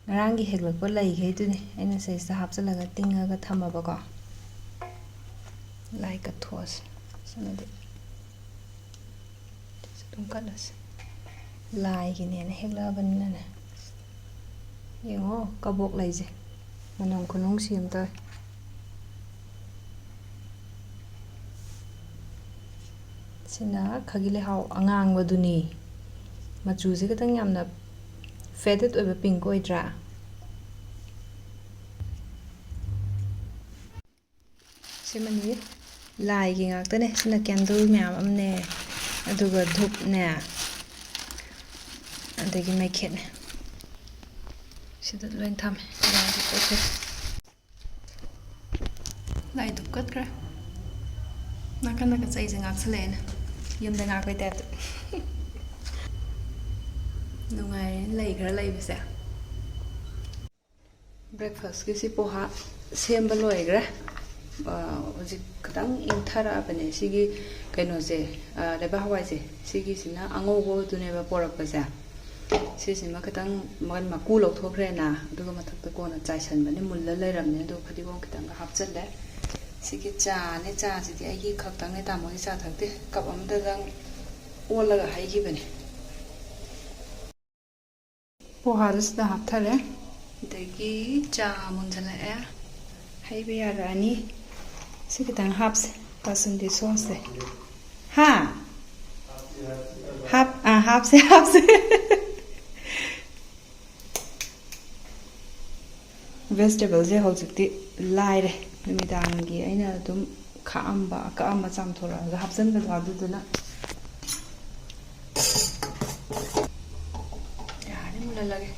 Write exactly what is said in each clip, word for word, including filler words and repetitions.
ꯉꯔꯥꯡꯒꯤ ꯍꯦꯛꯂꯛꯄ ꯂꯩꯈꯩꯗꯨꯅꯦ ꯑꯩꯅ ꯁꯤꯁꯤꯗ ꯍꯥꯞꯆꯤꯜꯂꯒ ꯇꯤꯡꯉꯒ ꯊꯝꯃꯕꯀꯣ꯫ ꯂꯥꯏ ꯀꯠꯊꯣꯛꯑꯁꯦ꯫ ꯁꯤꯃꯗꯤ ꯁꯤꯁꯨ ꯑꯗꯨꯝ ꯀꯠꯂꯁꯦ꯫ ꯂꯥꯏꯒꯤꯅꯦꯅ ꯍꯦꯛꯂꯛꯑꯕꯅꯤꯅꯅꯦ꯫ ꯌꯦꯡꯉꯣ, ꯀꯕꯣꯛ ꯂꯩꯁꯦ꯫ ꯃꯅꯝ ꯈꯨꯅꯨꯡꯁꯤ ꯑꯃ ꯇꯧꯋꯦ꯫ ꯁꯤꯅ ꯈꯥꯒꯤ ꯂꯩꯍꯥꯎ ꯑꯉꯥꯡꯕꯗꯨꯅꯤ꯫ ꯃꯆꯨꯁꯦ ꯈꯤꯇꯪ ꯌꯥꯝꯅ faded ꯑꯣꯏꯕ pink ꯑꯣꯏꯗ꯭ꯔꯥ? ꯁꯤꯃꯅꯤ꯫ ꯂꯥꯏꯒꯤ ꯉꯥꯛꯇꯅꯦ꯫ ꯁꯤꯅ candle ꯃꯌꯥꯝ ꯑꯃꯅꯦ, ꯑꯗꯨꯒ ꯙꯨꯞꯅꯦ, ꯑꯗꯒꯤ ꯃꯩꯈꯦꯠꯅꯦ꯫ ꯁꯤꯗ ꯂꯣꯏ ꯊꯝꯃꯦ ꯂꯥꯏꯒꯤ ꯄꯣꯠ ꯆꯩ꯫ ꯂꯥꯏ ꯙꯨꯞ ꯀꯠꯈ꯭ꯔꯦ꯫ ꯅꯥꯀꯟꯗꯒ ꯆꯩꯁꯦ ꯉꯥꯛꯁꯜꯂꯛꯑꯦꯅꯦ, ꯌꯨꯝꯗ ꯉꯥꯛꯄꯩ type ꯇ꯫ ꯅꯨꯡꯉꯥꯏꯔꯦ ꯂꯩ ꯈꯔ ꯂꯩꯕꯁꯦ꯫ Breakfast ꯀꯤꯁꯤ ꯄꯣꯍꯥ ꯁꯦꯝꯕ ꯂꯣꯏꯈ꯭ꯔꯦ꯫ ꯑ, ꯍꯧꯖꯤꯛ ꯈꯤꯇꯪ ꯏꯪꯊꯔꯛꯑꯕꯅꯦ꯫ ꯁꯤꯒꯤ ꯀꯩꯅꯣꯁꯦ, ꯑ, ꯂꯩꯕꯥꯛ ꯍꯋꯥꯏꯁꯦ, ꯁꯤꯒꯤꯁꯤꯅ ꯑꯉꯧꯕꯗꯨꯅꯦꯕ ꯄꯣꯔꯛꯄꯁꯦ꯫ ꯁꯤꯁꯤꯃ ꯈꯤꯇꯪ ꯃꯥꯒꯤ ꯃꯀꯨ ꯂꯧꯊꯣꯛꯈ꯭ꯔꯦꯅ, ꯑꯗꯨꯒ ꯃꯊꯛꯇ ꯀꯣꯟꯅ ꯆꯥꯏꯁꯟꯕꯅꯦ, ꯃꯨꯜꯂ ꯂꯩꯔꯝꯅꯦ꯫ ꯑꯗꯣ ꯐꯗꯤꯒꯣꯝ ꯈꯤꯇꯪꯒ ꯍꯥꯞꯆꯜꯂꯦ꯫ ꯁꯤꯒꯤ ꯆꯥꯅꯦ, ꯆꯥꯁꯤꯗꯤ ꯑꯩꯒꯤ ꯈꯛꯇꯪꯅꯦ, ꯇꯥꯃꯣꯒꯤ ꯆꯥ ꯊꯛꯇꯦ꯫ Cup ꯑꯃꯗꯗꯪ ꯑꯣꯜꯂꯒ ꯍꯩꯈꯤꯕꯅꯦ꯫ ꯄꯣꯍꯥꯗꯨ ꯁꯤꯗ ꯍꯥꯞꯊꯔꯦ꯫ ꯑꯗꯒꯤ ꯆꯥ ꯃꯨꯟꯖꯜꯂꯛꯑꯦ꯫ ꯍꯩꯕ ꯌꯥꯔꯛꯑꯅꯤ꯫ ꯁꯤ ꯈꯤꯇꯪ ꯍꯥꯞꯁꯦ, ꯕꯥꯁꯟꯇꯤ sauce ꯁꯦ꯫ ꯍꯥ? ꯍꯥꯞ-, ꯑꯥ, ꯍꯥꯞꯁꯦ, ꯍꯥꯞꯁꯦ꯫ Vegetable ꯁꯦ ꯍꯧꯖꯤꯛꯇꯤ ꯂꯥꯏꯔꯦ꯫ ꯅꯨꯃꯤꯗꯥꯡꯒꯤ ꯑꯩꯅ ꯑꯗꯨꯝ ꯈꯥꯛꯑꯝꯕ, ꯑꯀꯛꯑꯝꯕ ꯆꯥꯝꯊꯣꯔꯛꯑꯒ ꯍꯥꯞꯆꯤꯟꯕꯗꯣ ꯑꯗꯨꯗꯨꯅ꯫ ꯌꯥꯔꯦ, ꯃꯨꯜꯍꯜꯂꯒꯦ꯫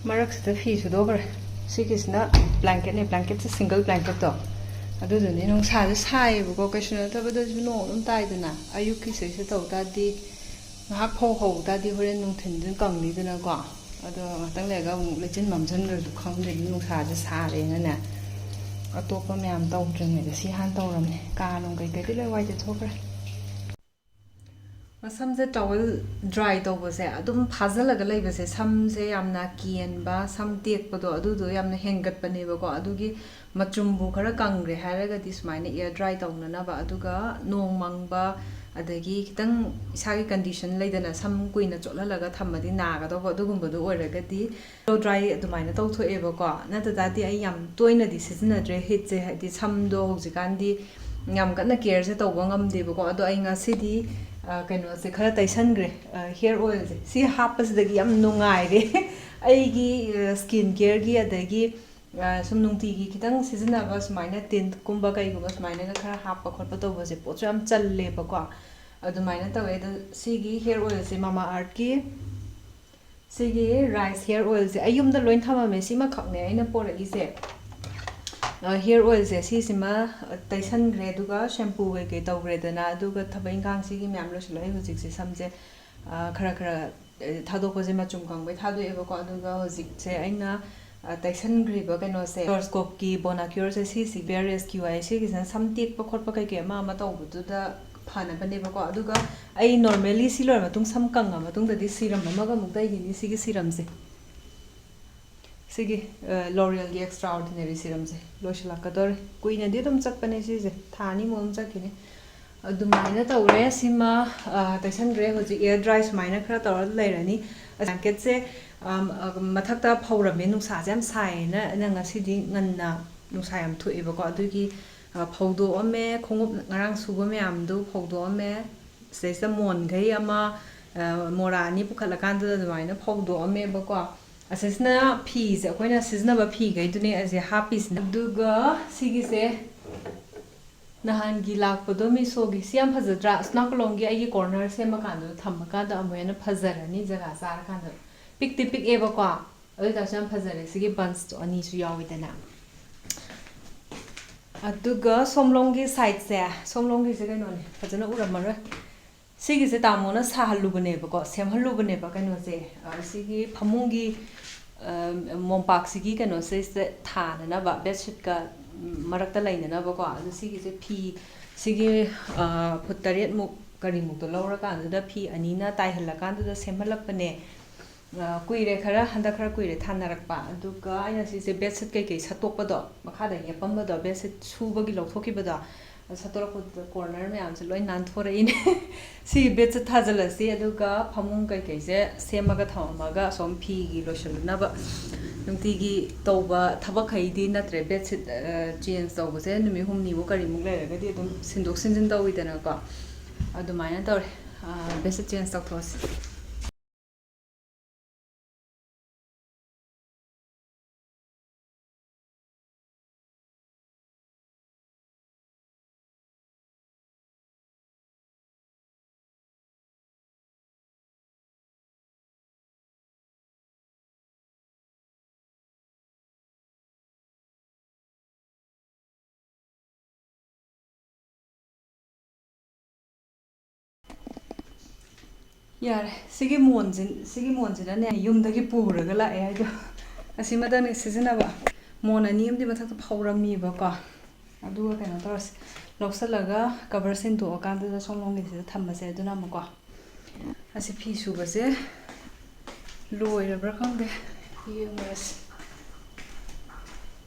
ꯃꯔꯛꯁꯤꯗ ꯐꯤ ꯁꯨꯗꯣꯛꯈ꯭ꯔꯦ꯫ ꯁꯤꯒꯤꯁꯤꯅ blanket ꯅꯦ, blanket ꯁꯦ single blanket ꯇꯣ꯫ ꯑꯗꯨꯗꯨꯅꯤ ꯅꯨꯡꯁꯥꯁꯦ ꯁꯥꯏꯌꯦꯕꯀꯣ, ꯀꯩꯁꯨ ꯅꯠꯇꯕꯗꯁꯨ ꯅꯣꯡ ꯑꯗꯨꯝ ꯇꯥꯏꯗꯅ꯫ ꯑꯌꯨꯛꯀꯤ ꯁꯤꯗꯩꯁꯤꯗ ꯇꯧ ꯇꯥꯔꯗꯤ, ꯉꯥꯏꯍꯥꯛ ꯐꯧ ꯍꯧ ꯇꯥꯔꯗꯤ ꯍꯣꯔꯦꯟ ꯅꯨꯡꯊꯤꯟꯗꯨꯅ ꯀꯪꯅꯤꯗꯅꯀꯣ꯫ ꯑꯗꯣ ꯉꯥꯛꯇꯪ ꯂꯩꯔꯒ ꯑꯃꯨꯛ ꯂꯩꯆꯤꯟ ꯃꯝꯁꯤꯟꯈ꯭ꯔꯁꯨ ꯈꯪꯗꯦ, ꯅꯨꯡꯁꯥꯁꯦ ꯁꯥꯔꯦꯅꯅꯦ꯫ ꯑꯇꯣꯞꯄ ꯃꯌꯥꯝ ꯇꯧꯗ꯭ꯔꯤꯉꯩꯗ ꯁꯤ ꯍꯥꯟꯅ ꯇꯧꯔꯝꯃꯦ꯫ ꯀꯥ ꯅꯨꯡ ꯀꯩꯀꯩꯗꯤ ꯂꯣꯏ ꯋꯥꯏ ꯇꯩꯊꯣꯛꯈ꯭ꯔꯦ꯫ ꯃꯁꯝꯁꯦ towel dry ꯇꯧꯕꯁꯦ, ꯑꯗꯨꯝ ꯐꯥꯖꯤꯜꯂꯒ ꯂꯩꯕꯁꯦ, ꯁꯝꯁꯦ ꯌꯥꯝꯅ ꯀꯦꯟꯕ, ꯁꯝ ꯇꯦꯛꯄꯗꯣ, ꯑꯗꯨꯗꯣ ꯌꯥꯝꯅ ꯍꯦꯟꯒꯠꯄꯅꯦꯕꯀꯣ꯫ ꯑꯗꯨꯒꯤ ꯃꯆꯨꯝꯕꯨ ꯈꯔ ꯀꯪꯈ꯭ꯔꯦ ꯍꯥꯏꯔꯒꯗꯤ ꯁꯨꯃꯥꯏꯅ air dry ꯇꯧꯅꯅꯕ, ꯑꯗꯨꯒ ꯅꯣꯡ ꯃꯪꯕ, ꯑꯗꯒꯤ ꯈꯤꯇꯪ ꯏꯁꯥꯒꯤ condition ꯂꯩꯗꯅ, ꯁꯝ ꯀꯨꯏꯅ ꯆꯣꯠꯍꯜꯂꯒ ꯊꯝꯃꯗꯤ ꯅꯥꯒꯗꯧꯕ, ꯑꯗꯨꯒꯨꯝꯕꯗꯣ ꯑꯣꯏꯔꯒꯗꯤ blow dry ꯑꯗꯨꯃꯥꯏꯅ ꯇꯧꯊꯣꯛꯑꯦꯕꯀꯣ꯫ ꯅꯠꯇ꯭ꯔ ꯇꯥꯔꯗꯤ ꯑꯩ ꯌꯥꯝ ꯇꯣꯏꯅꯗꯤ ꯁꯤꯖꯤꯟꯅꯗ꯭ꯔꯦ heatꯁꯦ, ꯍꯥꯏꯗꯤ ꯁꯝꯗꯣ ꯍꯧꯖꯤꯛꯀꯥꯟꯗꯤ ꯌꯥꯝ ꯀꯟꯅ careꯁꯦ ꯇꯧꯕ ꯉꯝꯗꯦꯕꯀꯣ꯫ ꯑꯗꯣ ꯑꯩ ꯉꯁꯤꯗꯤ, ꯑ, ꯀꯩꯅꯣꯁꯦ ꯈꯔ ꯇꯩꯁꯟꯈ꯭ꯔꯦ, ꯑ, hair oilꯁꯦ꯫ ꯁꯤ ꯍꯥꯞꯄꯁꯤꯗꯒꯤ ꯌꯥꯝ ꯅꯨꯡꯉꯥꯏꯔꯦ꯫ ꯑꯩꯒꯤ, ꯑ, skin careꯒꯤ, ꯑꯗꯒꯤ, ꯑ, ꯁꯨꯝ ꯅꯨꯡꯇꯤꯒꯤ ꯈꯤꯇꯪ ꯁꯤꯖꯤꯟꯅꯕ ꯁꯨꯃꯥꯏꯅ tintꯀꯨꯝꯕ ꯀꯩꯒꯨꯝꯕ ꯁꯨꯃꯥꯏꯅꯒ ꯈꯔ ꯍꯥꯞꯄ ꯈꯣꯠꯄ ꯇꯧꯕꯁꯦ, ꯄꯣꯠꯁꯨ ꯌꯥꯝ ꯆꯜꯂꯦꯕꯀꯣ꯫ ꯑꯗꯨꯃꯥꯏꯅ ꯇꯧꯋꯦ꯫ ꯑꯗꯣ ꯁꯤꯒꯤ hair oilꯁꯦ Mamaearthꯀꯤ ꯁꯤꯒꯤ rice hair oilꯁꯦ ꯑꯩ ꯌꯨꯝꯗ ꯂꯣꯏ ꯊꯝꯃꯝꯃꯦ꯫ ꯁꯤꯃꯈꯛꯅꯦ ꯑꯩꯅ ꯄꯣꯔꯛꯏꯁꯦ꯫ ꯑ, hair oilꯁꯦ ꯁꯤꯁꯤꯃ, ꯑ, ꯇꯩꯁꯟꯈ꯭ꯔꯦ, ꯑꯗꯨꯒ shampoo ꯀꯩꯀꯩ ꯇꯧꯈ꯭ꯔꯦꯗꯅ, ꯑꯗꯨꯒ ꯊꯕꯛ ꯏꯪꯈꯥꯡ ꯁꯤꯒꯤ ꯃꯌꯥꯝ ꯂꯣꯏꯁꯤꯜꯂꯒ ꯑꯩ ꯍꯧꯖꯤꯛꯁꯦ ꯁꯝꯁꯦ, ꯑ, ꯈꯔ ꯈꯔ, ꯑ, ꯊꯥꯗꯣꯛꯄꯁꯦ ꯃꯆꯨꯝ ꯀꯪꯕꯩ ꯊꯥꯗꯣꯛꯑꯦꯕꯀꯣ꯫ ꯑꯗꯨꯒ ꯍꯧꯖꯤꯛꯁꯦ ꯑꯩꯅ, ꯑ, ꯇꯩꯁꯟꯈ꯭ꯔꯤꯕ ꯀꯩꯅꯣꯁꯦ, Schwarzkopfꯀꯤ Bonacureꯁꯦ, ꯁꯤꯁꯤ Bare Rescue ꯍꯥꯏ, ꯁꯤꯒꯤꯁꯤꯅ ꯁꯝ ꯇꯦꯛꯄ ꯈꯣꯠꯄ ꯀꯩꯀꯩ ꯑꯃ ꯑꯃ ꯇꯧꯕꯗꯨꯗ ꯐꯅꯕꯅꯦꯕꯀꯣ꯫ ꯑꯗꯨꯒ ꯑꯩ normally ꯁꯤ ꯂꯣꯏꯔ ꯃꯇꯨꯡ, ꯁꯝ ꯀꯪꯉ ꯃꯇꯨꯡꯗꯗꯤ serum ꯑꯃꯒ ꯑꯃꯨꯛ ꯇꯩꯈꯤꯅꯤ, ꯁꯤꯒꯤ serumꯁꯦ꯫ ꯁꯤꯒꯤ, ꯑ, L'Orealꯒꯤ Extraordinary serumꯁꯦ ꯂꯣꯏꯁꯤꯜꯂꯛꯀꯗꯧꯔꯦ꯫ ꯀꯨꯏꯅꯗꯤ ꯑꯗꯨꯝ ꯆꯠꯄꯅꯦ ꯁꯤꯁꯦ, ꯊꯥ ꯑꯅꯤꯃꯨꯛ ꯑꯗꯨꯝ ꯆꯠꯈꯤꯅꯤ꯫ ꯑꯗꯨꯃꯥꯏꯅ ꯇꯧꯔꯦ꯫ ꯁꯤꯃ, ꯑ, ꯇꯩꯁꯟꯈ꯭ꯔꯦ꯫ ꯍꯧꯖꯤꯛ air dry ꯁꯨꯃꯥꯏꯅ ꯈꯔ ꯇꯧꯔ ꯂꯩꯔꯅꯤ꯫ Blanketꯁꯦ, ꯑꯝ, ꯑ, ꯃꯊꯛꯇ ꯐꯧꯔꯝꯃꯦ, ꯅꯨꯡꯁꯥꯁꯦ ꯌꯥꯝ ꯁꯥꯏꯌꯦꯅ꯫ ꯑꯩꯅ ꯉꯁꯤꯗꯤ ꯉꯟꯅ ꯅꯨꯡꯁꯥ ꯌꯥꯝ ꯊꯣꯛꯑꯦꯕꯀꯣ, ꯑꯗꯨꯒꯤ, ꯑ, ꯐꯧꯗꯣꯛꯑꯝꯃꯦ꯫ ꯈꯣꯡꯎꯞ ꯉꯔꯥꯡ ꯁꯨꯕ ꯃꯌꯥꯝꯗꯨ ꯐꯧꯗꯣꯛꯑꯝꯃꯦ꯫ ꯁꯤꯗꯩꯁꯤꯗ ꯃꯣꯟꯈꯩ ꯑꯃ, ꯑ, ꯃꯣꯔꯥ ꯑꯅꯤ ꯄꯨꯈꯠꯂꯀꯥꯟꯗꯨꯗ ꯑꯗꯨꯃꯥꯏꯅ ꯐꯧꯗꯣꯛꯑꯝꯃꯦꯕꯀꯣ꯫ ꯑꯁꯤꯁꯤꯅ ꯐꯤꯁꯦ, ꯑꯩꯈꯣꯏꯅ ꯁꯤꯖꯤꯟꯅꯕ ꯐꯤꯈꯩꯗꯨꯅꯦ ꯑꯁꯤ ꯍꯥꯞꯄꯤꯁꯤꯅ꯫ ꯑꯗꯨꯒ ꯁꯤꯒꯤꯁꯦ ꯅꯍꯥꯟꯒꯤ ꯂꯥꯛꯄꯗꯣ Meeshoꯒꯤ, ꯁꯤ ꯌꯥꯝ ꯐꯖꯗ꯭ꯔꯥ? ꯑꯁꯅꯥ ꯀꯣꯂꯣꯝꯒꯤ ꯑꯩꯒꯤ corner ꯁꯦꯝꯃꯀꯥꯟꯗ ꯊꯝꯃꯀꯥꯟꯗ ꯑꯃꯨꯛ ꯍꯦꯟꯅ ꯐꯖꯔꯅꯤ, ꯖꯒꯥ ꯆꯥꯔꯀꯥꯟꯗ꯫ ꯄꯤꯛꯇꯤ ꯄꯤꯛꯑꯦꯕꯀꯣ, ꯑꯗꯨ ꯑꯣꯏꯇꯥꯔꯁꯨ ꯌꯥꯝ ꯐꯖꯔꯦ꯫ ꯁꯤꯒꯤ bunchꯇꯣ ꯑꯅꯤꯁꯨ ꯌꯥꯎꯋꯤꯗꯅ꯫ ꯑꯗꯨꯒ ꯁꯣꯝꯂꯣꯝꯒꯤ sideꯁꯦ, ꯁꯣꯝꯂꯣꯝꯒꯤꯁꯦ ꯀꯩꯅꯣꯅꯦ, ꯐꯖꯅ ꯎꯔꯝꯃꯔꯣꯏ꯫ ꯁꯤꯒꯤꯁꯦ ꯇꯥꯃꯣꯅ ꯁꯥꯍꯜꯂꯨꯕꯅꯦꯕꯀꯣ, ꯁꯦꯝꯍꯜꯂꯨꯕꯅꯦꯕ ꯀꯩꯅꯣꯁꯦ, ꯑ, ꯁꯤꯒꯤ ꯐꯃꯨꯡꯒꯤ, ꯑ, ꯃꯣꯝꯄꯥꯛꯁꯤꯒꯤ ꯀꯩꯅꯣꯁꯤꯗ ꯊꯥꯅꯅꯕ, bedsheetꯀ ꯎꯝ, ꯃꯔꯛꯇ ꯂꯩꯅꯅꯕꯀꯣ꯫ ꯑꯗꯨ ꯁꯤꯒꯤꯁꯦ ꯐꯤ, ꯁꯤꯒꯤ, ꯑ, ꯐꯨꯠ ꯇꯔꯦꯠꯃꯨꯛ ꯀꯔꯤꯃꯨꯛꯇꯣ ꯂꯧꯔꯀꯥꯟꯗꯨꯗ ꯐꯤ ꯑꯅꯤꯅ ꯇꯥꯏꯍꯜꯂꯀꯥꯟꯗꯨꯗ ꯁꯦꯝꯍꯜꯂꯛꯄꯅꯦ꯫ ꯑ, ꯀꯨꯏꯔꯦ, ꯈꯔ, ꯍꯟꯗꯛ ꯈꯔ ꯀꯨꯏꯔꯦ ꯊꯥꯅꯔꯛꯄ꯫ ꯑꯗꯨꯒ ꯑꯩꯅ ꯁꯤꯁꯦ ꯕꯦꯠꯁꯤꯠ ꯀꯩꯀꯩ ꯁꯠꯇꯣꯛꯄꯗꯣ, ꯃꯈꯥꯗ ꯌꯦꯞꯄꯝꯕꯗꯣ, ꯕꯦꯠꯁꯤꯠ ꯁꯨꯕꯒꯤ ꯂꯧꯊꯣꯛꯈꯤꯕꯗꯣ, ꯑꯗꯨ ꯁꯠꯇꯣꯔꯛꯄꯗꯨꯗ ꯀꯣꯔꯅꯔ ꯃꯌꯥꯝꯁꯦ ꯂꯣꯏ ꯅꯥꯟꯊꯣꯔꯛꯏꯅꯦ꯫ ꯁꯤ ꯕꯦꯠꯁꯤꯠ ꯊꯥꯖꯤꯜꯂꯁꯤ, ꯑꯗꯨꯒ ꯐꯃꯨꯡ ꯀꯩꯀꯩꯁꯦ ꯁꯦꯝꯃꯒ ꯊꯝꯃꯝꯃꯒ ꯑꯁꯣꯝ ꯐꯤꯒꯤ ꯂꯣꯏꯁꯤꯜꯂꯨꯅꯕ꯫ ꯅꯨꯡꯇꯤꯒꯤ ꯇꯧꯕ ꯊꯕꯛꯈꯩꯗꯤ ꯅꯠꯇ꯭ꯔꯦ, ꯕꯦꯠꯁꯤꯠ, ꯑ, ꯆꯦꯟꯖ ꯇꯧꯕꯁꯦ ꯅꯨꯃꯤꯠ ꯍꯨꯝꯅꯤꯃꯨꯛ ꯀꯔꯤꯃꯨꯛ ꯂꯩꯔꯒꯗꯤ ꯑꯗꯨꯝ ꯁꯤꯟꯗꯣꯛ ꯁꯤꯟꯖꯤꯟ ꯇꯧꯋꯤꯗꯅꯀꯣ꯫ ꯑꯗꯨꯃꯥꯏꯅ ꯇꯧꯔꯦ꯫ ꯑ, ꯕꯦꯠꯁꯤꯠ ꯆꯦꯟꯖ ꯇꯧꯊꯣꯛꯑꯁꯤ꯫ ꯌꯥꯔꯦ, ꯁꯤꯒꯤ ꯃꯣꯟꯁꯤ, ꯁꯤꯒꯤ ꯃꯣꯟꯁꯤꯅꯅꯦ ꯌꯨꯝꯗꯒꯤ ꯄꯨꯔꯒ ꯂꯥꯛꯑꯦ ꯍꯥꯏꯗꯣ꯫ ꯑꯁꯤꯃꯗꯪꯅꯦ ꯁꯤꯖꯤꯟꯅꯕ꯫ ꯃꯣꯟ ꯑꯅꯤ ꯑꯃꯗꯤ ꯃꯊꯛꯇ ꯐꯧꯔꯝꯃꯤꯕꯀꯣ꯫ ꯑꯗꯨꯒ ꯀꯩꯅꯣ ꯇꯧꯔꯁꯤ, ꯂꯧꯁꯤꯜꯂꯒ ꯀꯕꯔ ꯁꯤꯟꯗꯣꯛꯑꯀꯥꯟꯗꯨꯗ ꯁꯣꯝꯂꯣꯝꯒꯤꯁꯤꯗ ꯊꯝꯃꯁꯦ꯫ ꯑꯗꯨꯅ ꯑꯃꯨꯛꯀꯣ, ꯑꯁꯤ ꯐꯤ ꯁꯨꯕꯁꯦ ꯂꯣꯏꯔꯕ꯭ꯔꯥ ꯈꯪꯗꯦ, ꯌꯦꯡꯉꯨꯔꯁꯤ꯫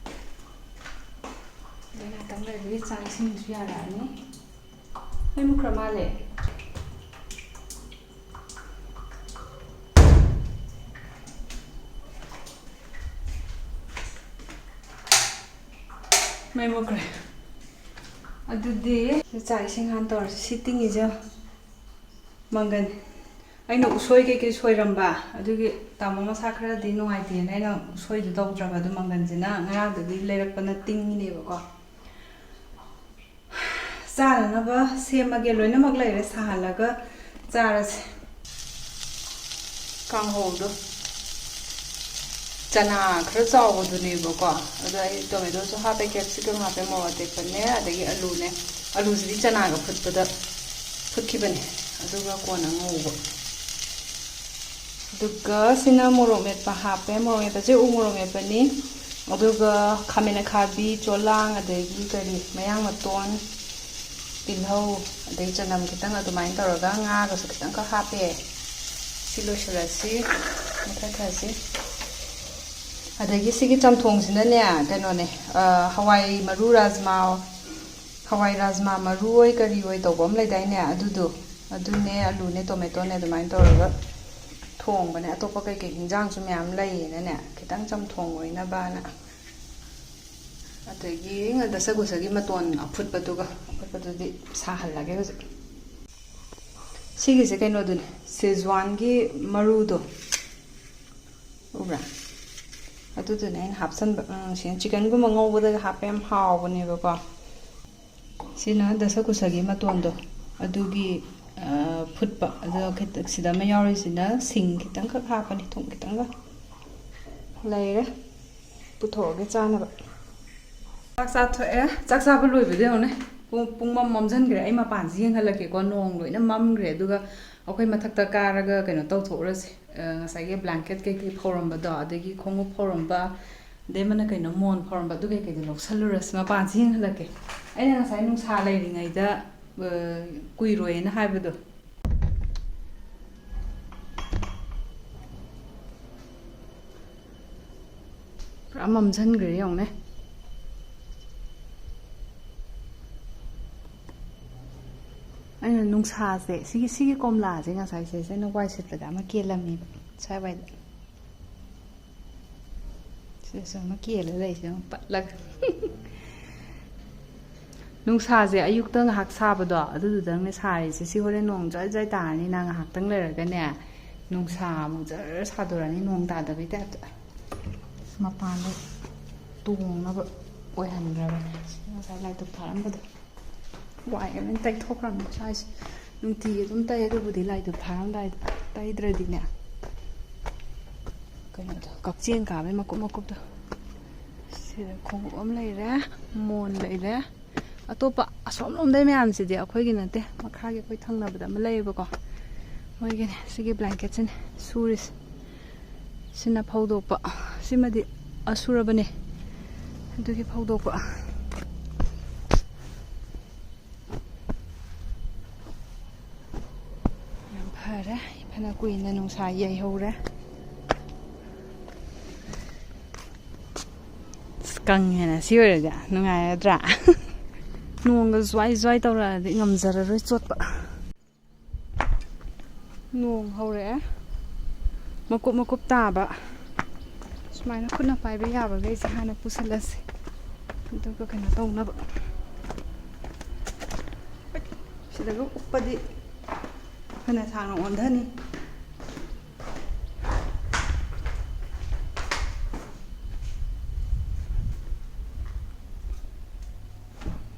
ꯑꯗꯩ ꯉꯥꯛꯇꯪ ꯂꯩꯔꯗꯤ ꯆꯥꯛ ꯏꯁꯤꯡꯁꯨ ꯌꯥꯔꯛꯑꯅꯤ꯫ ꯃꯩ ꯃꯨꯠꯈ꯭ꯔ ꯃꯥꯜꯂꯦ꯫ ꯃꯩ ꯃꯨꯠꯈ꯭ꯔꯦ꯫ ꯑꯗꯨꯗꯤ ꯆꯥꯛ ꯏꯁꯤꯡ ꯍꯥꯟꯅ ꯇꯧꯔꯁꯤ꯫ ꯁꯤ ꯇꯤꯡꯉꯤꯁꯦ ꯃꯪꯒꯟ꯫ ꯑꯩꯅ ꯎꯁꯣꯏ ꯀꯩꯀꯩ ꯁꯣꯏꯔꯝꯕ, ꯑꯗꯨꯒꯤ ꯇꯥꯃꯣ ꯃꯁꯥ ꯈꯔꯗꯤ ꯅꯨꯡꯉꯥꯏꯇꯦꯅ ꯑꯩꯅ ꯎꯁꯣꯏꯗꯨ ꯇꯧꯗ꯭ꯔꯕ꯫ ꯑꯗꯨ ꯃꯪꯒꯟꯁꯤꯅ ꯉꯔꯥꯡꯗꯒꯤ ꯂꯩꯔꯛꯄꯅ ꯇꯤꯡꯉꯤꯅꯦꯕꯀꯣ꯫ ꯆꯥꯅꯅꯕ ꯁꯦꯝꯃꯒꯦ꯫ ꯂꯣꯏꯅꯃꯛ ꯂꯩꯔꯦ, ꯁꯥꯍꯜꯂꯒ ꯆꯥꯔꯁꯦ꯫ ꯀꯥꯡꯍꯧꯗꯣ ꯆꯅꯥ ꯈꯔ ꯆꯥꯎꯕꯗꯨꯅꯦꯕꯀꯣ, ꯑꯗꯣ ꯑꯩ ꯇꯣꯃꯦꯇꯣꯁꯨ ꯍꯥꯞꯄꯦ, ꯀꯦꯞꯁꯤꯀꯝ ꯍꯥꯞꯄꯦ, ꯃꯣꯔꯣꯛ ꯑꯇꯦꯛꯄꯅꯦ, ꯑꯗꯒꯤ ꯑꯂꯨꯅꯦ꯫ ꯑꯂꯨꯁꯤꯗꯤ ꯆꯅꯥꯒ ꯐꯨꯠꯄꯗ ꯐꯨꯠꯈꯤꯕꯅꯦ, ꯑꯗꯨꯒ ꯀꯣꯟꯅ ꯉꯧꯕ꯫ ꯑꯗꯨꯒ ꯁꯤꯅ ꯃꯣꯔꯣꯛ ꯃꯦꯠꯄ ꯍꯥꯞꯄꯦ꯫ ꯃꯣꯔꯣꯛ ꯃꯦꯠꯄꯁꯦ ꯎ ꯃꯣꯔꯣꯛ ꯃꯦꯠꯄꯅꯤ꯫ ꯑꯗꯨꯒ ꯈꯥꯃꯦꯟ ꯑꯈꯥꯕꯤ, ꯆꯣꯂꯥꯡ, ꯑꯗꯒꯤ ꯀꯔꯤ, ꯃꯌꯥꯡ ꯃꯇꯣꯟ, ꯇꯤꯜꯍꯧ, ꯑꯗꯩ ꯆꯅꯝ ꯈꯤꯇꯪ, ꯑꯗꯨꯃꯥꯏꯅ ꯇꯧꯔꯒ ꯉꯥꯒꯁꯨ ꯈꯤꯇꯪꯈꯛ ꯍꯥꯞꯄꯦ꯫ ꯁꯤ ꯂꯣꯏꯁꯤꯜꯂꯁꯤ, ꯃꯨꯊꯠꯈ꯭ꯔꯁꯤ꯫ ꯑꯗꯒꯤ ꯁꯤꯒꯤ ꯆꯝꯊꯣꯡꯁꯤꯅꯅꯦ, ꯀꯩꯅꯣꯅꯦ, ꯑ, ꯍꯋꯥꯏ ꯃꯔꯨ, ꯔꯥꯖꯃꯥ, ꯍꯋꯥꯏ ꯔꯥꯖꯃꯥ ꯃꯔꯨ ꯑꯣꯏ ꯀꯔꯤ ꯑꯣꯏ ꯇꯧꯕ ꯑꯃ ꯂꯩꯗꯥꯏꯅꯦ, ꯑꯗꯨꯗꯣ, ꯑꯗꯨꯅꯦ, ꯑꯂꯨꯅꯦ, ꯇꯣꯃꯦꯇꯣꯅꯦ, ꯑꯗꯨꯃꯥꯏꯅ ꯇꯧꯔꯒ ꯊꯣꯡꯕꯅꯦ꯫ ꯑꯇꯣꯞꯄ ꯀꯩꯀꯩ ꯍꯤꯟꯖꯥꯡꯁꯨ ꯃꯌꯥꯝ ꯂꯩꯌꯦꯅꯅꯦ, ꯈꯤꯇꯪ ꯆꯝꯊꯣꯡ ꯑꯣꯏꯅꯕꯅ꯫ ꯑꯗꯒꯤ ꯗꯁꯀꯨꯁꯒꯤ ꯃꯇꯣꯟ ꯑꯐꯨꯠꯄꯗꯨꯒ, ꯑꯐꯨꯠꯄꯗꯨꯗꯤ ꯁꯥꯍꯜꯂꯒꯦ ꯍꯧꯖꯤꯛ꯫ ꯁꯤꯒꯤꯁꯦ ꯀꯩꯅꯣꯗꯨꯅꯦ, ꯁꯦꯖ꯭ꯋꯥꯟꯒꯤ ꯃꯔꯨꯗꯣ, ꯎꯕ꯭ꯔꯥ? ꯑꯗꯨꯗꯨꯅꯦ ꯑꯩꯅ ꯍꯥꯞꯆꯟꯕ꯫ ꯎꯝ, ꯁꯤꯅ ꯆꯤꯀꯟꯒꯨꯝꯕ ꯉꯧꯕꯗꯒ ꯍꯥꯞꯄ ꯌꯥꯝ ꯍꯥꯎꯕꯅꯦꯕꯀꯣ꯫ ꯁꯤꯅ ꯗꯁꯀꯨꯁꯒꯤ ꯃꯇꯣꯟꯗꯣ, ꯑꯗꯨꯒꯤ, ꯑ, ꯐꯨꯠꯄ꯫ ꯑꯗꯣ ꯈꯤꯇ-, ꯁꯤꯗ ꯑꯃ ꯌꯥꯎꯔꯤꯁꯤꯅ ꯁꯤꯡ ꯈꯤꯇꯪꯈꯛ ꯍꯥꯞꯄꯅꯤ, ꯊꯨꯝ ꯈꯤꯇꯪꯒ꯫ ꯂꯩꯔꯦ꯫ ꯄꯨꯊꯣꯛꯑꯒꯦ ꯆꯥꯅꯕ꯫ ꯆꯥꯛ ꯆꯥꯊꯣꯛꯑꯦ꯫ ꯆꯥꯛ ꯆꯥꯕ ꯂꯣꯏꯕꯗ ꯌꯦꯡꯉꯨꯅꯦ, ꯄꯨꯡ, ꯄꯨꯡꯃꯝ ꯃꯝꯁꯤꯟꯈ꯭ꯔꯦ꯫ ꯑꯩ ꯃꯄꯥꯟꯁꯤ ꯌꯦꯡꯍꯜꯂꯛꯀꯦꯀꯣ꯫ ꯅꯣꯡ ꯂꯣꯏꯅ ꯃꯝꯈ꯭ꯔꯦ꯫ ꯑꯗꯨꯒ ꯑꯩꯈꯣꯏ ꯃꯊꯛꯇ ꯀꯥꯔꯒ ꯀꯩꯅꯣ ꯇꯧꯊꯣꯛꯎꯔꯁꯦ꯫ ꯑ, ꯉꯁꯥꯏꯒꯤ ꯕ꯭ꯂꯥꯡꯀꯦꯠ ꯀꯩꯀꯩ ꯐꯧꯔꯝꯕꯗꯣ, ꯑꯗꯒꯤ ꯈꯣꯡꯎꯞ ꯐꯧꯔꯝꯕ, ꯑꯗꯩ ꯑꯃꯅ ꯀꯩꯅꯣ, ꯃꯣꯟ ꯐꯧꯔꯝꯕ, ꯑꯗꯨ ꯀꯩꯀꯩꯗꯣ ꯂꯧꯁꯜꯂꯨꯔꯁꯤ꯫ ꯃꯄꯥꯟꯁꯤ ꯌꯦꯡꯍꯜꯂꯛꯀꯦ꯫ ꯑꯩꯅ ꯉꯁꯥꯏ ꯅꯨꯡꯁꯥ ꯂꯩꯔꯤꯉꯩꯗ, ꯑ, ꯀꯨꯏꯔꯣꯏꯅ ꯍꯥꯏꯕꯗꯣ꯫ ꯄꯨꯔꯥ ꯃꯝꯁꯤꯟꯈ꯭ꯔꯦ ꯌꯦꯡꯉꯨꯅꯦ꯫ ꯑꯩꯅ ꯅꯨꯡꯁꯥꯁꯦ, ꯁꯤꯒꯤ, ꯁꯤꯒꯤ ꯀꯣꯝꯂꯥꯁꯦ ꯉꯁꯥꯏ ꯁꯤꯁꯦ ꯑꯩꯅ ꯋꯥꯏ ꯁꯤꯠꯄꯗ ꯑꯃ ꯀꯦꯜꯂꯝꯃꯦꯕ, ꯁ꯭ꯋꯥꯏꯋꯥꯏꯗ꯫ ꯁꯤꯗꯁꯨ ꯑꯃ ꯀꯦꯜꯂ ꯂꯩꯁꯦ ꯑꯃ ꯄꯠꯂꯒ꯫ ꯅꯨꯡꯁꯥꯁꯦ ꯑꯌꯨꯛꯇ ꯉꯥꯏꯍꯥꯛ ꯁꯥꯕꯗꯣ, ꯑꯗꯨꯗꯨꯗꯪꯅꯦ ꯁꯥꯔꯤꯁꯦ꯫ ꯁꯤ ꯍꯣꯔꯦꯟ ꯅꯣꯡ ꯖꯔ ꯖꯔ ꯇꯥꯔꯅꯤꯅ ꯉꯥꯏꯍꯥꯛꯇꯪ ꯂꯩꯔꯒꯅꯦ, ꯅꯨꯡꯁꯥ ꯑꯃꯨꯛ ꯖꯔ ꯁꯥꯗꯣꯔꯛꯑꯅꯤ, ꯅꯣꯡ ꯇꯥꯗꯕꯩ ꯇꯥꯏꯞꯇ꯫ ꯃꯄꯥꯟꯗ ꯇꯣꯡꯅꯕ ꯑꯣꯏꯍꯟꯈ꯭ꯔꯕꯅꯦ꯫ ꯁꯤ ꯉꯁꯥꯏ ꯂꯥꯏ ꯙꯨꯞ ꯊꯥꯔꯝꯕꯗꯣ꯫ ꯋꯥꯏꯒ ꯂꯣꯏ ꯇꯩꯊꯣꯛꯈ꯭ꯔꯕꯅꯤ ꯁ꯭ꯋꯥꯏꯁꯦ꯫ ꯅꯨꯡꯇꯤꯒꯤ ꯑꯗꯨꯝ ꯇꯩ, ꯑꯗꯨꯕꯨꯗꯤ ꯂꯥꯏ ꯙꯨꯞ ꯊꯥꯔꯝꯗꯥꯏꯗ ꯇꯩꯗ꯭ꯔꯗꯤꯅꯦ꯫ ꯀꯩꯅꯣꯗꯣ, ꯀꯛꯆꯦꯡ ꯀꯥꯕꯩ ꯃꯀꯨꯞ ꯃꯀꯨꯞꯇꯣ꯫ ꯁꯤꯗ ꯈꯣꯡꯎꯞ ꯑꯃ ꯂꯩꯔꯦ, ꯃꯣꯟ ꯂꯩꯔꯦ꯫ ꯑꯇꯣꯞꯄ ꯑꯁꯣꯝ ꯂꯣꯝꯗꯩ ꯃꯌꯥꯝꯁꯤꯗꯤ ꯑꯩꯈꯣꯏꯒꯤ ꯅꯠꯇꯦ, ꯃꯈꯥꯒꯤ ꯑꯩꯈꯣꯏ ꯊꯪꯅꯕꯗ ꯑꯃ ꯂꯩꯌꯦꯕꯀꯣ, ꯃꯣꯏꯒꯤꯅꯦ꯫ ꯁꯤꯒꯤ ꯕ꯭ꯂꯦꯡꯀꯦꯠꯁꯤꯅꯦ ꯁꯨꯔꯤꯁꯦ꯫ ꯁꯤꯅ ꯐꯧꯗꯣꯛꯄ꯫ ꯁꯤꯃꯗꯤ ꯑ, ꯁꯨꯔꯕꯅꯦ꯫ ꯑꯗꯨꯒꯤ ꯐꯧꯗꯣꯛꯄ꯫ ꯌꯥꯝ ꯐꯔꯦ꯫ ꯐꯅ ꯀꯨꯏꯅ ꯅꯨꯡꯁꯥ ꯌꯩꯍꯧꯔꯦ꯫ ꯑꯁ, ꯀꯪꯉꯦꯅ ꯁꯤ ꯑꯣꯏꯔꯗꯤ ꯅꯨꯡꯉꯥꯏꯔꯗ꯭ꯔꯥ? ꯅꯣꯡꯒ ꯖ꯭ꯋꯥꯏ ꯖ꯭ꯋꯥꯏ ꯇꯧꯔꯛꯑꯗꯤ ꯉꯝꯖꯔꯔꯣꯏ ꯆꯣꯠꯄ꯫ ꯅꯣꯡ ꯍꯧꯔꯛꯑꯦ꯫ ꯃꯀꯨꯞ ꯃꯀꯨꯞ ꯇꯥꯕ꯫ ꯁꯨꯃꯥꯏꯅ ꯈꯨꯠꯅ ꯄꯥꯏꯕ ꯌꯥꯕꯈꯩꯁꯦ ꯍꯥꯟꯅ ꯄꯨꯁꯜꯂꯁꯤ꯫ ꯑꯗꯨꯒ ꯀꯩꯅꯣ ꯇꯧꯅꯕ꯫ ꯁꯤꯗꯒ ꯎꯞꯄꯗꯤ ꯐꯅ ꯁꯥꯡꯅ ꯑꯣꯟꯊꯅꯤ꯫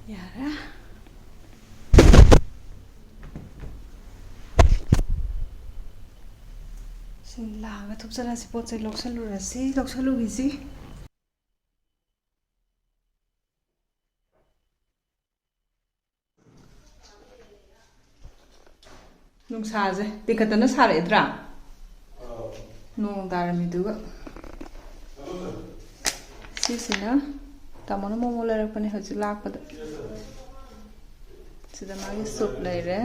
ꯌꯥꯔꯦ꯫ ꯁꯤ ꯂꯥꯛꯑꯒ ꯊꯨꯞꯆꯜꯂꯁꯤ, ꯄꯣꯠ ꯆꯩ ꯂꯧꯁꯜꯂꯨꯔꯁꯤ, ꯂꯧꯁꯜꯂꯨꯈꯤꯁꯤ꯫ ꯅꯨꯡꯁꯥꯁꯦ ꯇꯤꯡꯈꯠꯇꯅ ꯁꯥꯔꯛꯑꯦꯗ꯭ꯔꯥ? ꯅꯣꯡ ꯇꯥꯔꯝꯃꯤꯗꯨꯒ꯫ ꯁꯤꯁꯤꯅ ꯇꯥꯃꯣꯅ ꯃꯣꯃꯣ ꯂꯩꯔꯛꯄꯅꯦ ꯍꯧꯖꯤꯛ ꯂꯥꯛꯄꯗ꯫ ꯁꯤꯗ ꯃꯥꯒꯤ ꯁꯨꯞ ꯂꯩꯔꯦ,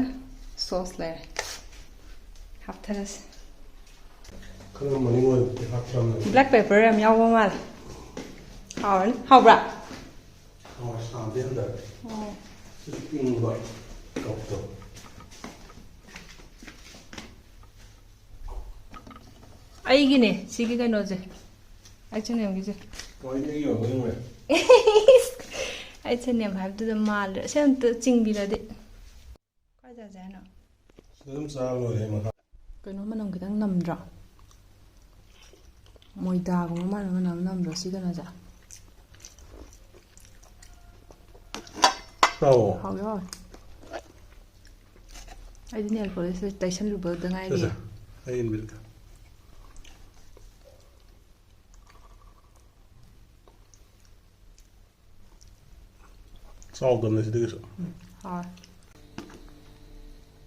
ꯁꯣꯁ ꯂꯩꯔꯦ꯫ ꯍꯥꯞꯊꯔꯁꯤ꯫ ꯈꯔ ꯃꯅꯤꯡ ꯑꯣꯏꯕꯗꯤ ꯍꯥꯞꯇ꯭ꯔꯕꯅꯦ꯫ ꯕ꯭ꯂꯦꯛ ꯄꯦꯄꯔ ꯌꯥꯝ ꯌꯥꯎꯕ ꯃꯥꯜꯂꯦ꯫ ꯍꯥꯎꯔꯅꯤ꯫ ꯍꯥꯎꯕ꯭ꯔꯥ? ꯍꯥꯎꯋꯦ, ꯁꯥꯗꯦ ꯍꯟꯗꯛ꯫ ꯑꯣ꯫ ꯁꯤ ꯏꯪꯕ ꯀꯞꯇꯣ꯫ ꯑꯩꯒꯤꯅꯦ ꯁꯤꯒꯤ ꯀꯩꯅꯣꯁꯦ, ꯑꯩꯆ ꯑꯦꯟ ꯑꯦꯝꯒꯤꯁꯦ꯫ ꯍꯣꯏ, ꯑꯩꯒꯤ ꯑꯣꯏꯕ ꯌꯦꯡꯉꯨꯔꯦ꯫ ꯑꯩꯆ ꯑꯦꯟ ꯑꯦꯝ ꯍꯥꯏꯕꯗꯨꯗ ꯃꯥꯜꯂꯦ꯫ ꯑꯁꯤ ꯑꯝꯇ ꯆꯤꯡꯕꯤꯔꯗꯤ꯫ ꯀꯥꯏ ꯆꯠꯁꯦ ꯍꯥꯏꯅꯣ? ꯁꯤꯗ ꯑꯗꯨꯝ ꯆꯥꯔ ꯂꯣꯏꯔꯦ ꯃꯈꯥ꯫ ꯀꯩꯅꯣ ꯃꯅꯝ ꯈꯤꯇꯪ ꯅꯝꯗ꯭ꯔꯣ? ꯃꯣꯏꯗꯥꯒꯨꯝꯕ ꯃꯥꯟꯕ ꯃꯅꯝ ꯅꯝꯗ꯭ꯔꯣ ꯁꯤ ꯀꯩꯅꯣꯁꯦ? ꯇꯧ꯫ ꯍꯥꯎꯋꯦ, ꯍꯥꯎꯋꯦ꯫ ꯑꯩꯗꯤ ꯅꯦꯜ ꯄꯣꯂꯤꯁꯁꯦ ꯇꯩꯁꯜꯂꯨꯕꯗ ꯉꯥꯏꯔꯤ꯫ ꯁꯦ, ꯁꯦ꯫ ꯑꯩ ꯏꯟꯕꯤꯔꯛꯀꯦ꯫ ꯆꯥꯎꯗꯕꯅꯦ ꯁꯤꯗꯒꯤꯁꯨ꯫ ꯎꯝ, ꯍꯥꯎꯋꯦ꯫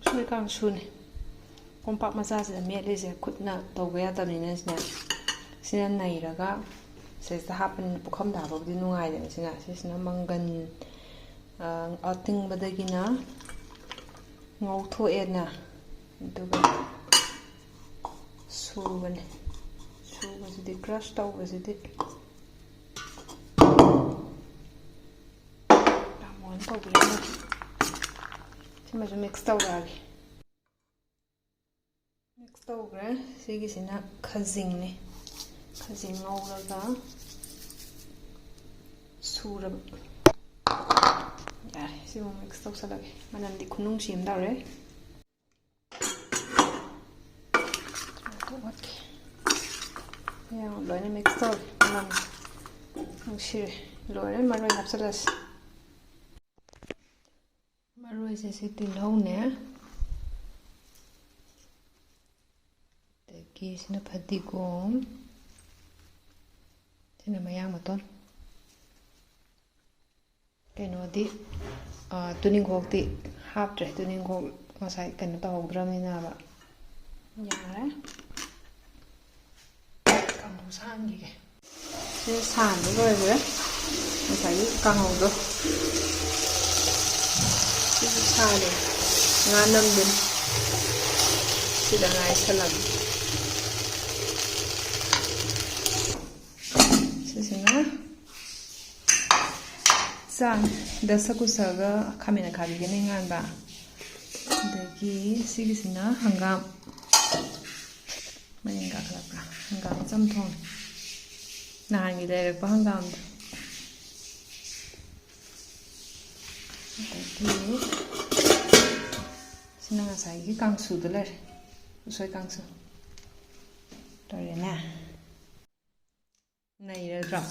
ꯎꯁꯣꯏ ꯀꯥꯡꯁꯨꯅꯦ꯫ ꯀꯣꯝꯄꯥꯛ ꯃꯆꯥꯁꯤꯗ ꯃꯦꯠꯂꯤꯁꯦ ꯈꯨꯠꯅ ꯇꯧꯕ ꯌꯥꯗꯕꯅꯤꯅ ꯁꯤꯅꯦ꯫ ꯁꯤꯅ ꯅꯩꯔꯒ ꯁꯤꯁꯤꯗ ꯍꯥꯞꯄꯅꯤꯅ ꯄꯨꯈꯝꯗ ꯍꯥꯞꯄꯕꯨꯗꯤ ꯅꯨꯡꯉꯥꯏꯗꯅ꯫ ꯁꯤꯅ, ꯁꯤꯁꯤꯅ ꯃꯪꯒꯟ, ꯑ, ꯑꯇꯤꯡꯕꯗꯒꯤꯅ ꯉꯧꯊꯣꯛꯑꯦꯅ, ꯑꯗꯨꯒ ꯁꯨꯕꯅꯦ꯫ ꯁꯨꯕꯁꯤꯗꯤ, crush ꯇꯧꯕꯁꯤꯗꯤ ꯌꯥꯝ ꯃꯣꯟ ꯇꯧꯕꯤꯔꯝꯃꯦ꯫ ꯁꯤꯃꯁꯨ mix ꯇꯧꯔꯛꯑꯒꯦ꯫ Mix ꯇꯧꯈ꯭ꯔꯦ꯫ ꯁꯤꯒꯤꯁꯤꯅ ꯈꯖꯤꯡꯅꯦ꯫ ꯈꯖꯤꯡ ꯉꯧꯔꯒ ꯁꯨꯔꯕ꯫ ꯌꯥꯔꯦ, ꯁꯤꯃꯨꯛ mix ꯇꯧꯁꯜꯂꯒꯦ꯫ ꯃꯅꯝꯗꯤ ꯈꯨꯅꯨꯡꯁꯤ ꯑꯃ ꯇꯧꯔꯦ꯫ ꯑꯣꯠꯀꯦ꯫ ꯌꯦꯡꯉꯣ, ꯂꯣꯏꯅ mix ꯇꯧꯔꯦ꯫ ꯃꯅꯝ ꯅꯨꯡꯁꯤꯔꯦ꯫ ꯂꯣꯏꯔꯦ, ꯃꯔꯣꯏ ꯍꯥꯞꯆꯜꯂꯁꯤ꯫ ꯃꯔꯣꯏꯁꯦ ꯁꯤ ꯇꯤꯜꯍꯧꯅꯦ, ꯑꯗꯒꯤ ꯁꯤꯅ ꯐꯗꯤꯒꯣꯝ, ꯁꯤꯅ ꯃꯌꯥꯡ ꯃꯇꯣꯟ꯫ ꯀꯩꯅꯣꯗꯤ, ꯑ, ꯇꯨꯅꯤꯡꯈꯣꯛꯇꯤ ꯍꯥꯞꯇ꯭ꯔꯦ, ꯇꯨꯅꯤꯡꯈꯣꯛ ꯉꯁꯥꯏ ꯀꯩꯅꯣ ꯇꯧꯍꯧꯗ꯭ꯔꯕꯅꯤꯅꯕ꯫ ꯌꯥꯔꯦ꯫ ꯀꯥꯡꯍꯧ ꯁꯥꯍꯟꯈꯤꯒꯦ꯫ ꯁꯤ ꯁꯥꯍꯟꯕ ꯂꯣꯏꯈ꯭ꯔꯦ꯫ ꯉꯁꯥꯏꯒꯤ ꯀꯥꯡꯍꯧꯗꯣ꯫ ꯁꯤꯁꯨ ꯁꯥꯔꯦ꯫ ꯉꯥ ꯅꯝꯗꯨꯅꯤ꯫ ꯁꯤꯗ ꯉꯥꯏꯁꯜꯂꯝꯃꯤ꯫ ꯁꯤꯁꯤꯅ ꯆꯥꯡ ꯗꯁꯀꯨꯁꯒ ꯈꯥꯃꯦꯟ ꯑꯈꯥꯕꯤꯒꯅꯦ ꯉꯥꯟꯕ꯫ ꯑꯗꯒꯤ ꯁꯤꯒꯤꯁꯤꯅ ꯍꯪꯒꯥꯝ꯫ ꯃꯅꯤꯡ ꯀꯥꯈꯠꯂꯛꯄ꯭ꯔꯥ? ꯍꯪꯒꯥꯝ ꯆꯝꯊꯣꯡ꯫ ꯅꯍꯥꯟꯒꯤ ꯂꯩꯔꯛꯄ ꯍꯪꯒꯥꯝꯗꯣ꯫ ꯑꯗꯒꯤ ꯁꯤꯅ ꯉꯁꯥꯏꯒꯤ ꯀꯥꯡꯁꯨꯗ ꯂꯩꯔꯦ꯫ ꯎꯁꯣꯏ ꯀꯥꯡꯁꯨ꯫ ꯂꯣꯏꯔꯦꯅꯦ꯫ ꯅꯩꯔꯗ꯭ꯔꯣ?